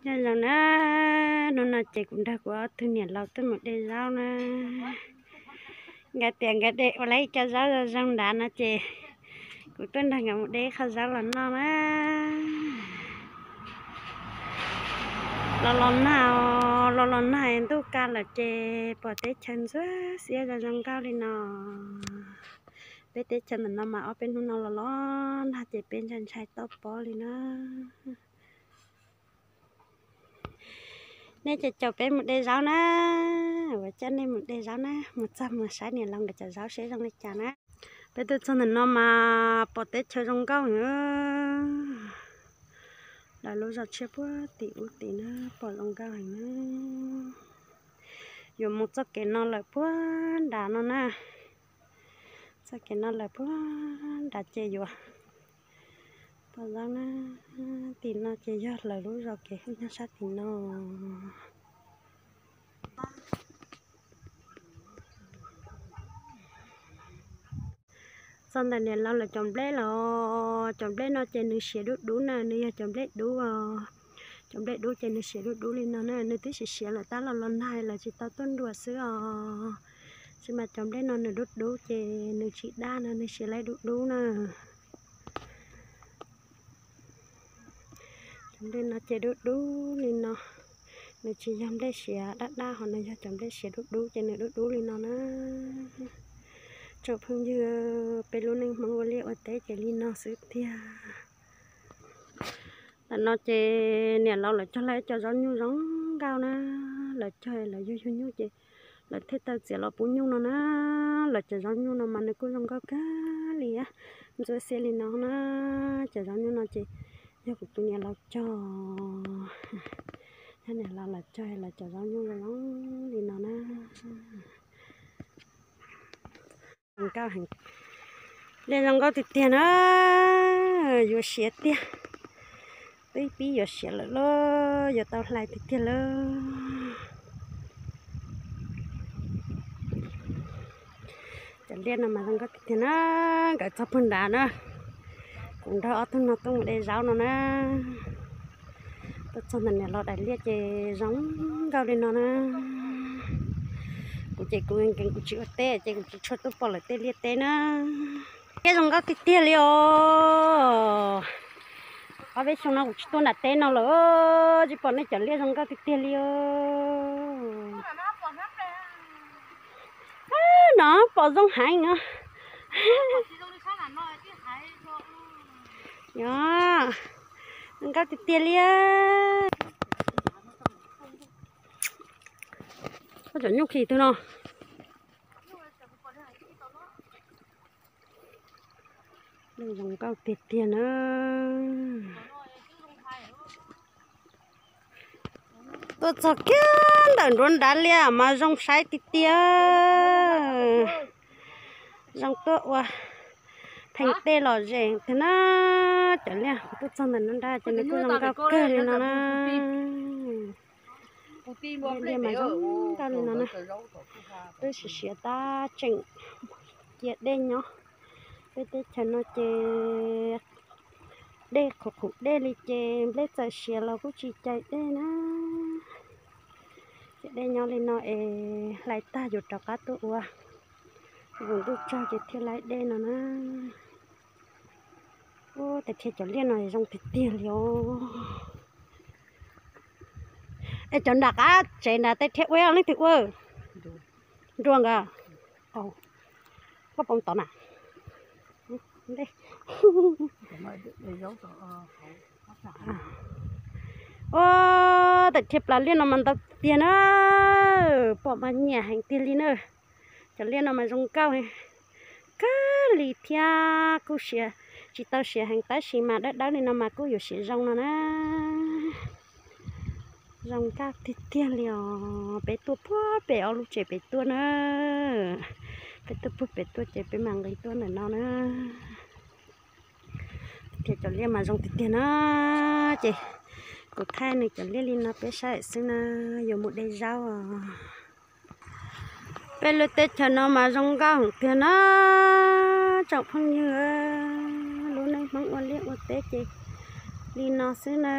Nyob zoo na, hnub no ces kuv nrog kuv ob tug niam laus tuaj mus de zaub na. Nkawd tias nkawd de ua lawv ib co zaub zoo zoo nrad no ces kuv tuaj nrog nkawd mus de ib qho zaub los noj na. Los los nag, los los nag ntuj ka lawm ces pom teb chaws ntxuav xiab zoo zoo nkauj li no. Peb teb chaws ntawm no mas ob peb hnub no los los nag ces peb ntshai ntshai toj pob li na. Nej ces caum peb mus de zaub na, ua coj nej mus de zaub na, mus txog mus saib niam laus nkawd cov zaub seb zoo li cas na. Peb tuaj txog ntawm no mas pom teb chaws zoo nkauj heev. Lawv lub zos tshiab puag tim ub tim na, pom zoo nkauj heev na. Yuav mus txoj kev no lawm puag nrad no na. Txoj kev no lawm puag nrad ces yuav pom zaub na. Tim no ces yog lawv lub zos kev hwj nyob sab tim no. Txog ntawm niam laus lawv cov nplej los, cov nplej no ces nws siav dub dub na, nws yog cov nplej dub os. Cov nplej dub ces nws siav dub dub li no na, nws twb siav siav lawm tab los los nag lawv tsis tau tuaj nruam xwb os. Tab sis mas cov nplej no nws dub dub ces nws tsis daj no, nws siav laib dub dub na. Cov nplej no ces dub dub li no, nws tsis yog nplej siav daj daj ho, nws yog cov nplej siav dub dub ces nws dub dub li no na. Tsoom phooj ywg, peb lub neej Hmoob ua liaj ua teb ces li no xwb tiag. Ntawm no ces niam laus lawv cog lawv cov zaub nyuj zoo nkauj na, lawv cog lawv yug yug nyuj ces lawv thiaj tau txiav los pub nyuj no na. Lawv cov zaub nyuj no mas nws kuj zoo nkauj kawg li, ntxuav xiab li no na. Cov zaub nyuj no ces yog kuv tus niam laus cog, yog niam laus lawv cog lawv cov zaub nyuj zoo li no na. Zoo nkauj heev, liaj zoo nkauj tiag tiag na, yuav siav tiag, twb pib yuav siav lawm lauj, yuav tau hlais tiag tiag lauj. Cov liaj no mas zoo nkauj tiag tiag na, nkawd txog puag nrad na, kuv nrog ob tug no tuaj mus de zaub no na. Tuaj txog ntawm niam laus daim liaj ces zoo nkauj li no na. Kuv ces kuv nkees kuv tsis ua teb ces kuv tsis tshua tuaj pom lawv tej liaj teb na. Liaj zoo nkauj tiag tiag li os. Ob peb xyoo no kuv tsis tuaj nram teb no lawm, tsis pom nej cov liaj zoo nkauj tiag tiag li os. No pom zoo heev no. Zoo nkauj tiag tiag li. Koj cov nyuj khi twg no. Zoo nkauj tiag tiag na. Tuaj txog kiag ntawm nruab nrab liaj mas zoo saib tiag tiag. Zoo tuaj ua pheej tej lom zem tiag na. Cov liaj tuaj txog ntawm nruab nrab ces nws kuj zoo nkauj kawg li no na. Liaj mas zoo nkauj li no na. Twb siav siav tab tseem cia dej nyob. Peb teb chaws no ces dej qhuav qhuav dej li ces nplej txawm siav los kuj tsis cais dej na. Ces dej nyob li no es hlais tag yuav rov qab tuaj ua, vus ntuj tsaug ces thiaj laib dej no na. Ub, tes thiaj cov liaj no zoo tiag tiag li os. Es cov nram qab tsev nrad tej thiaj ua leej twg ua? Nruas nkawd. Koj pom tod na. Ua, tes thiaj plas liaj no mas ntau tiag na. Pom mas nyiam heev tiag li na. Cov liaj no mas zoo nkauj kawg li thiab kuj siav, tsis tau siav heev tab sis mas dawb dawb li no mas kuj yuav siav zoo no na. Zoo nkauj tiag tiag li os. Peb tuaj puag pem ob lub tsev pem tuaj na. Peb tuaj puag pem tuaj ces peb mam nqis tuaj ntawm no na. Tias cov liaj mas zoo tiag tiag na. Ces kuv thaij nws cov liaj li no peb saib xwb na, yuav mus de zaub os. Peb lub teb chaws no mas zoo nkauj heev tiag na, tsoom phooj ywg. Lub neej Hmoob ua liaj ua teb ces Li no xwb na.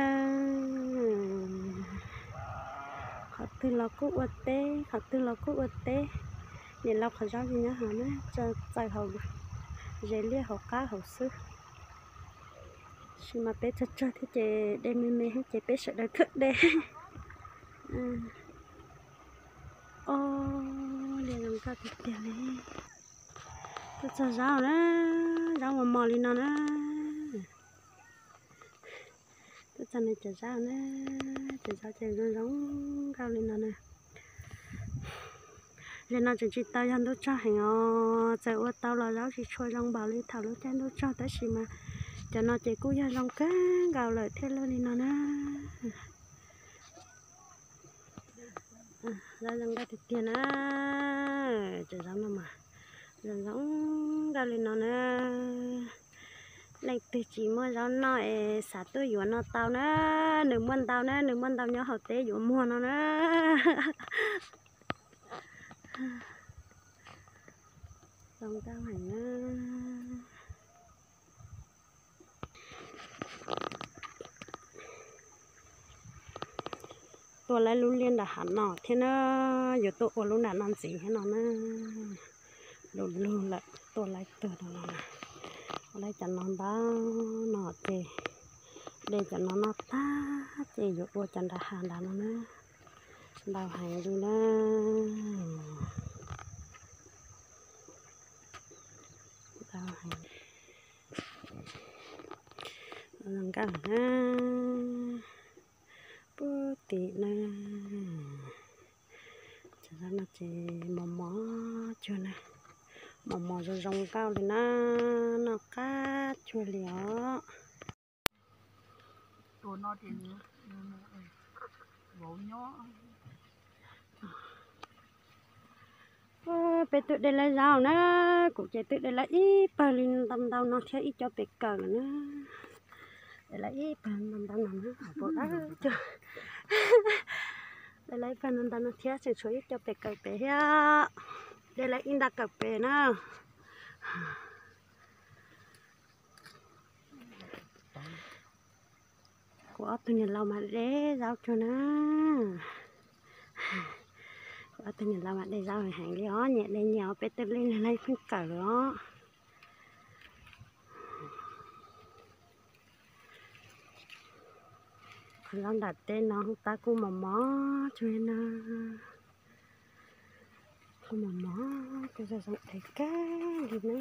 Qhov twg los kuj ua teb, qhov twg los kuj ua teb. Niam laus qhov zaub ces nyob hauv na, txaws hauv, ze liaj hauv qab hauv xwb. Tab sis mas peb tsawg tsawg thiab ces de me me thiab ces peb sawv daws thiaj de. Oj, liaj zoo nkauj tiag tiag li. Tuaj txog zaub na, zaub mos mos li no na. Tuaj txog nws cov zaub na, cov zaub ces zoo zoo nkauj li no na. Zaum no tseem tsis tau yog ntuj tsog heev os, txawm ua tau los zaub tsis tshua zoo npaum li thaum lub caij ntuj tsog tab sis mas cov no ces kuj yog zoo kawg nkaus lawm thiaj luaj li no na. Zaub zoo nkauj tiag tiag na. Cov zaub no mas zoo zoo nkauj li no na. Leej twg tsis muaj zaub noj es xav tuaj yuav no tau na, nws muaj ntau na, nws muaj ntau nyob hauv teb yuav muag no na. Zoo nkauj heev na. Tua lawv lub liaj nram hav no thiab na, yuav tuaj ua lub nram no ntxiv thiab no na. Lug lug lawm tua lawv tug no, ua lawv cov no ntau no ces de cov no noj tag ces yuav ua cov nram hav nrad no na. Ntau heev li na. Ntau heev. Zoo nkauj na. Puag tim na, cov zaub no ces mos mos cuag na, mos mos zoo zoo nkauj li na, noj qab cuag li os. Peb twb de lawv zaub na, kuv ces twb de lawv ib pawg li ntau ntau no thiab ib co pem kawm na. De lawv ib pawg ntau ntau no na, de lawv ib pawg ntau ntau no thiab tseem tshuav ib co pem kawm pem thiab. De lawv ib nta kawm pem na. Kuv ob tug niam laus mas de zaub cuag na. Kuv ob tug niam laus mas de zaub heev li os, nyiam de nyiam os, peb twb li lawv pheej kawm lawm os. Qhov zaub nram teb no tab kuj mos mos cuag na, kuj mos mos cuag zoo zoo kawg li na.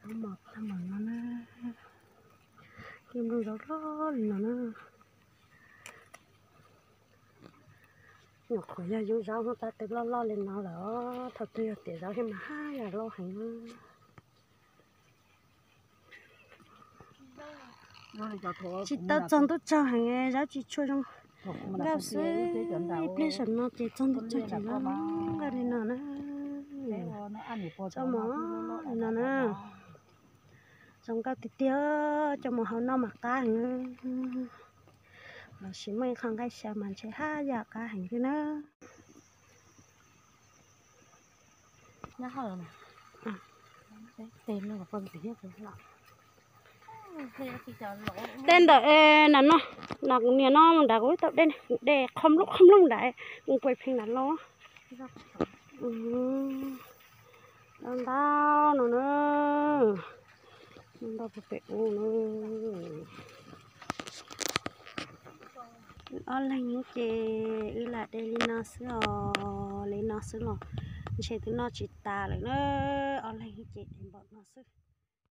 Zaub mos tag npaum no na, tej nplooj zaub loj li no na. Nyuam qhuav yog yub zaub hnub tab twb loj loj li no lawm, thaum twg yog tiam zaub thiab mas haj yam loj heev. Tsis tau txog ntuj tsaug heev, zaub tsis tshua zoo nkauj xwb. Ib pliag saum no ces txog ntuj tsaug ces zoo nkauj li no na. Cov mos li no na, zoo nkauj tiag tiag, cov mos hau noj mas qab heev. Lossis muaj ib qho nqaij xyaw mas ntshe haj yam qab heev thiab na. Dej ntawm nram no, nram kuv niam no nrad kuv tau de, kuv de qhov nplooj qhov nplooj nrad, kuv pais pheej nrad los. Ntau ntau no na, ntau pem ub na. Ob leeg ces wb lam de li no xwb os, li no xwb los ntshe twb noj tsis tas lawm na. Ob leeg ces de npaum no xwb.